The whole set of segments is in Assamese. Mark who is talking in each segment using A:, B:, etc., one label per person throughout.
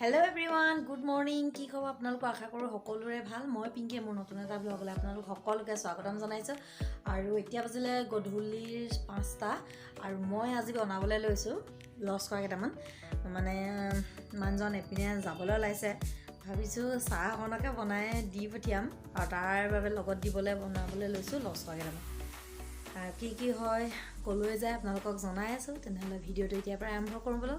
A: Hello' everyone, good morning. কি খবৰ আপোনালোকৰ? আশা কৰোঁ সকলোৰে ভাল। মই পিংকীয়ে মোৰ নতুন এটা ব্লগলৈ আপোনালোক সকলোকে স্বাগতম জনাইছোঁ। আৰু এতিয়া বাজিলে গধূলিৰ 5টা আৰু মই আজি বনাবলৈ লৈছোঁ লস্কৰা কেইটামান। মানে মানুহজন এপিনে যাবলৈ ওলাইছে, ভাবিছোঁ চাহ অকণকে বনাই দি পঠিয়াম আৰু তাৰ বাবে লগত দিবলৈ বনাবলৈ লৈছোঁ লস্কৰা কেইটামান। কি কি হয় ক'লৈ যায় আপোনালোকক জনাই আছোঁ। তেনেহ'লে ভিডিঅ'টো এতিয়াৰ পৰা আৰম্ভ কৰোঁ বোলো।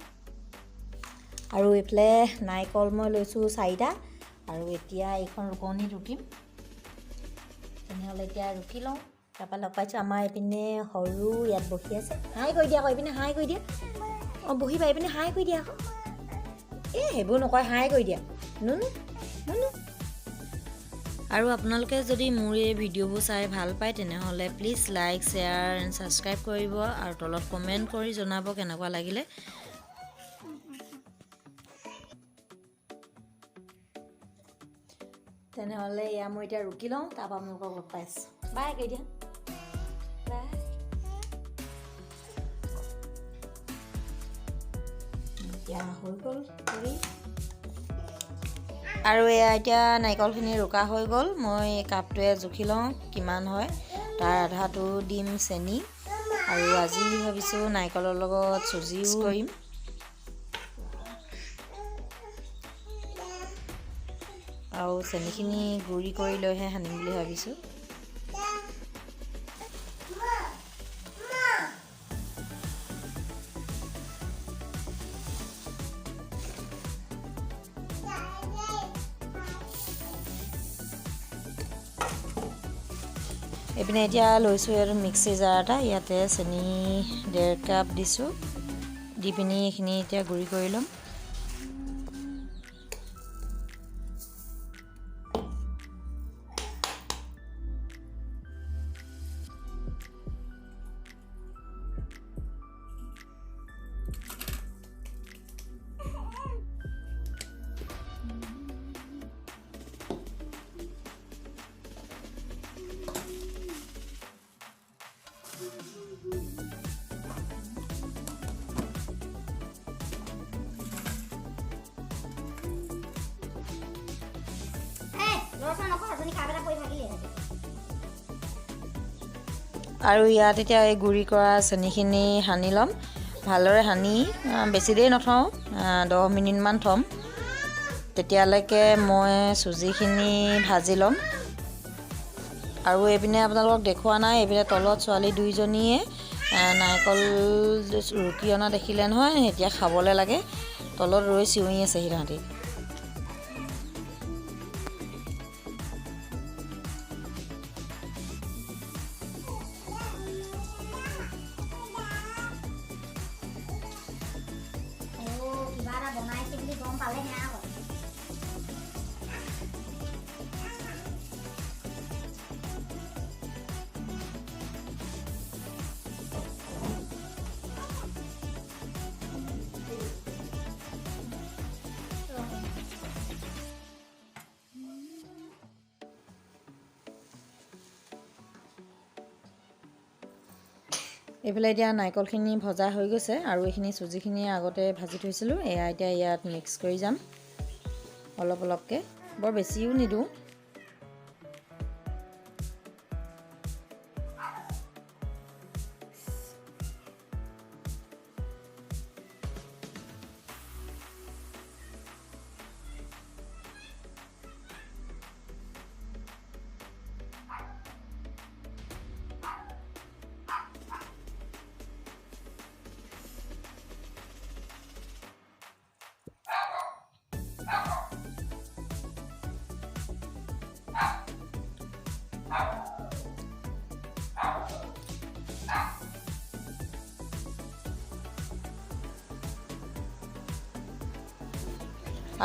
A: আৰু এইফালে নাৰিকল মই লৈছোঁ 4টা আৰু এতিয়া এইখন ৰুকনিত ৰুকিম। তেনেহ'লে এতিয়া ৰুকি লওঁ, তাৰপৰা লগ পাইছোঁ। আমাৰ এইপিনে সৰু ইয়াত বহি আছে। হাই কৰি দিয়া আকৌ, এইপিনে হাই কৰি দিয়া। অঁ, বহিবা, এইপিনে হাই কৰি দিয়া আকৌ। এই সেইবোৰ নকয়, হাই কৰি দিয়া। নুনু নুনু। আৰু আপোনালোকে যদি মোৰ এই ভিডিঅ'বোৰ চাই ভাল পায় তেনেহ'লে please like, share and subscribe কৰিব আৰু তলত কমেণ্ট কৰি জনাব কেনেকুৱা লাগিলে। তেনেহ'লে এয়া মই এতিয়া ৰুকি লওঁ, তাৰপৰা আপোনালোকক লগ পাইছোঁ। বাই কৈ দিয়া, বাই। এতিয়া হৈ গ'ল কৰি। আৰু এয়া এতিয়া নাৰিকলখিনি ৰুকা হৈ গ'ল। মই কাপটোৱে জুখি লওঁ কিমান হয়। তাৰ আধাটো দিম চেনি। আৰু আজি ভাবিছোঁ নাৰিকলৰ লগত চুজিও কৰিম। আৰু চেনিখিনি গুড়ি কৰি লৈহে সানিম বুলি ভাবিছোঁ। এইপিনে এতিয়া লৈছোঁ ইয়াত মিক্সি জাৰ এটা, ইয়াতে চেনি 1.5 কাপ দিছোঁ। দি পিনি এইখিনি এতিয়া গুড়ি কৰি ল'ম। আৰু ইয়াত এতিয়া এই গুড়ি কৰা চেনিখিনি সানি ল'ম। ভালদৰে সানি বেছি দেৰি নথওঁ, 10 মিনিটমান থ'ম। তেতিয়ালৈকে মই চুজিখিনি ভাজি ল'ম। আৰু এইপিনে আপোনালোকক দেখুওৱা নাই, এইপিনে তলত ছোৱালী দুইজনীয়ে নাৰিকল ৰুকি অনা দেখিলে নহয়, এতিয়া খাবলৈ লাগে, তলত ৰৈ চিঞৰি আছে সিহঁতি। এইফালে এতিয়া নাৰিকলখিনি ভজা হৈ গৈছে আৰু এইখিনি চুজিখিনি আগতে ভাজি থৈছিলোঁ। এয়া এতিয়া ইয়াত মিক্স কৰি যাম অলপ অলপকৈ, বৰ বেছিও নিদিওঁ।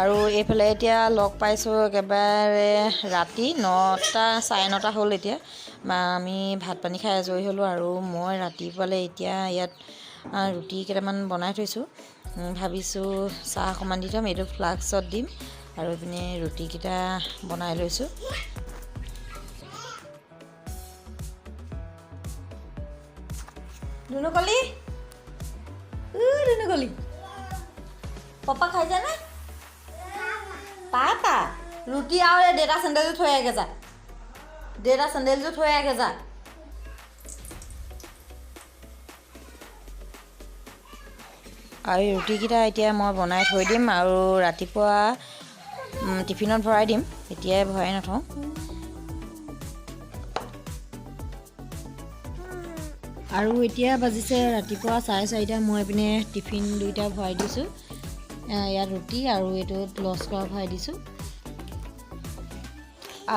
A: আৰু এইফালে এতিয়া লগ পাইছোঁ একেবাৰে ৰাতি 9টা 9:30 হ'ল। এতিয়া আমি ভাত পানী খাই আজৰি হ'লোঁ আৰু মই ৰাতিপুৱালৈ এতিয়া ইয়াত ৰুটি কেইটামান বনাই থৈছোঁ। ভাবিছোঁ চাহ অকণমান দি থ'ম, এইটো ফ্লাক্সত দিম। আৰু এইপিনে ৰুটিকেইটা বনাই লৈছোঁ। দুনুকলি, দুনুকলি, পপা খাইছানে? টাটা। ৰুটি আৰু এই দেউতা চেণ্ডেলযোৰ থৈ আগে যা, দেউতা চেণ্ডেলযোৰ থৈ আগে যা। আৰু এই ৰুটিকেইটা এতিয়া মই বনাই থৈ দিম আৰু ৰাতিপুৱা টিফিনত ভৰাই দিম, এতিয়াই ভৰাই নথওঁ। আৰু এতিয়া বাজিছে ৰাতিপুৱা 4:30। মই এইপিনে টিফিন দুইটা ভৰাই দিছোঁ, ইয়াত ৰুটি আৰু এইটোত লস্কৰা ভৰাই দিছোঁ।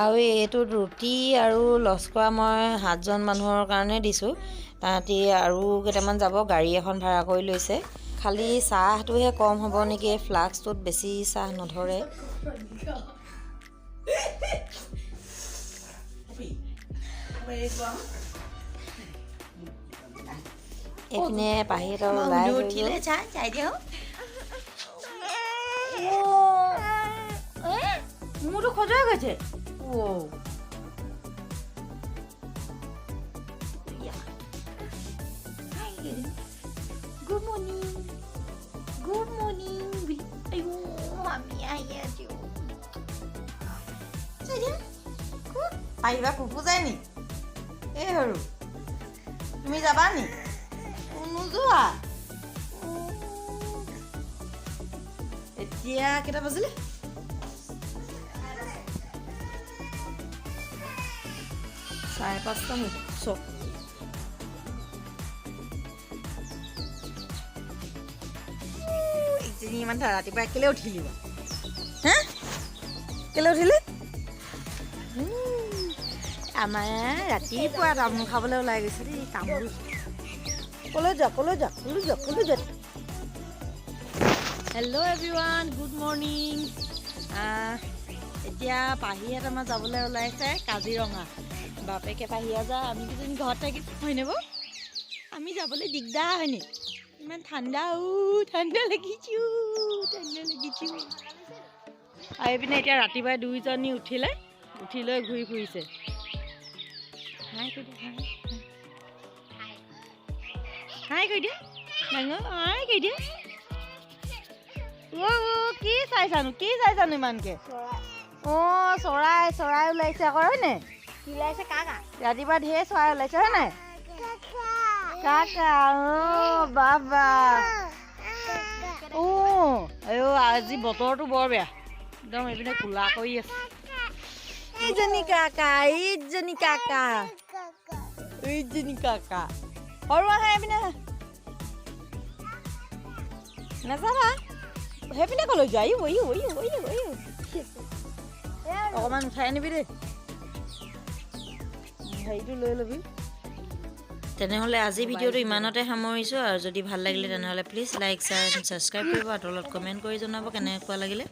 A: আৰু এইটোত ৰুটি আৰু লস্কৰা মই 7জন মানুহৰ কাৰণে দিছোঁ। তাহাঁতি আৰু কেইটামান যাব, গাড়ী এখন ভাড়া কৰি লৈছে। খালি চাহটোহে কম হ'ব নেকি, এই ফ্লাক্সটোত বেছি চাহ নধৰে। এইপিনে পাহিহঁতৰ ওলাই হৈ গ'ল। মোৰতো খজুৱাই গৈছে। Good morning, good morning. আইঅ, মামী আহি আছো। পাৰিবা কুকু যায় নি? এই সৰু, তুমি যাবা নি? নোযোৱা? এতিয়া কেইটা বাজিলে? 5:30 হ'ল। চব ইজনী ইমান ৰাতিপুৱা কেলৈ উঠিলি বাৰু? হা, কেলৈ উঠিলি? আমাৰ ৰাতিপুৱা তামোল খাবলৈ ওলাই গৈছে দেই। তামোল ক'লৈ যোৱা, ক'লৈ যোৱা, ক'লৈ যোৱা, ক'লৈ যোৱা? Hello' everyone, good morning. এতিয়া পাহিহঁত আমাৰ যাবলৈ ওলাইছে কাজিৰঙা। বাপেকে পাহিয়া যায়, আমি দুজনী ঘৰত থাকিম হয়নে বৌ? আমি যাবলৈ দিগদাৰ হয়নে? ইমান ঠাণ্ডা, ঠাণ্ডা লাগিছো, ঠাণ্ডা লাগিছো। আৰু এইপিনে এতিয়া ৰাতিপুৱাই দুইজনী উঠিলে, উঠি লৈ ঘূৰি ফুৰিছে। হাই কৈ দিয়া, হাই হাই কৈ দিয়া, ডাঙৰ হাই কৈ দিয়া। অ' কি চাইছানো, কি চাইছানো ইমানকে? অ' চৰাই, চৰাই ওলাইছে আকৌ হয়নে? ৰাতিপুৱা ঢেৰ চৰাই ওলাইছে হয় নাই? কাকা, অ' বাবা, অ' আইঅ' আজি বতৰটো বৰ বেয়া, একদম এইপিনে ক'লা কৰি আছে। এইজনী কাকা, এইজনী কাকা, এইজনী কাকা। সৰু আহে এইপিনে আহা। নাযাবা সেইপিনে, ক'লৈ যোৱা? আইও আইও আইও আইও আইও। অকণমান উঠাই আনিবি দেই, হেৰিটো লৈ ল'বি। তেনেহ'লে আজি ভিডিঅ'টো ইমানতে সামৰিছোঁ। আৰু যদি ভাল লাগিলে তেনেহ'লে প্লিজ লাইক, শ্বেয়াৰ, ছাবস্ক্ৰাইব কৰিব আৰু তলত কমেণ্ট কৰি জনাব কেনেকুৱা লাগিলে।